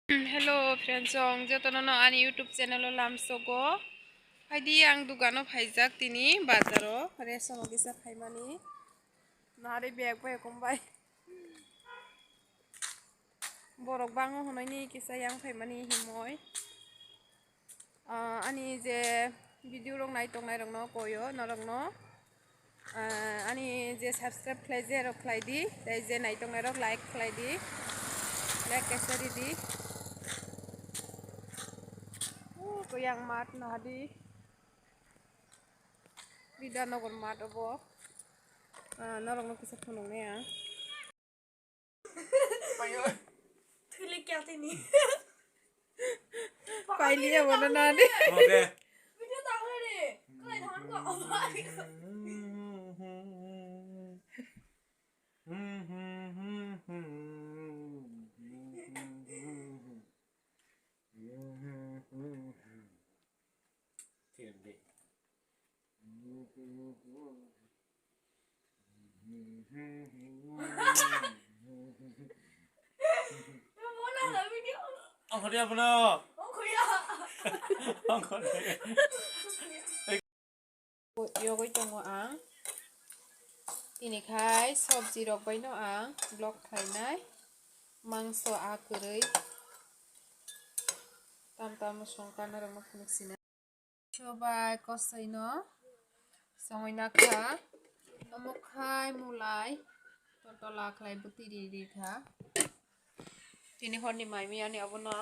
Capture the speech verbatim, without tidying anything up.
Hello friends, chwng jotono no ani YouTube channel o lamsogo. Phaidi ang dugano phaijak tini bazaro resono kisa phaimani. Nari bag bai ekombai. Borok bango hwnwi ni kisa yang phaimani himoi. Ah, ani je video rok nai tongnai rokno koyo norokno. Ah, ani je subscribe khlai je rok khlai di, tei je nai tongnai rok like khlai di, like kaisa ri di. Oh, koyang mat no hadi. Bidhanagar mat obo. Ah, norokno kisa phunuknai ang. Thwile kya tini? Pailiya bono nani. Oke. Video ta hore. Kalai thangan ko. Ang khori abono. Ang khori. Yogwi tongo ang. Tini khai sobji rok bai no ang vlog khlainai. Mangso a kwrwi. Tam tam songkar norok no phunuk sinai. Sobai kosoi no songwi nakha. Omo khai mulai. Tola khlai bwtwi ri ri kha. Tini horni mai miyani abono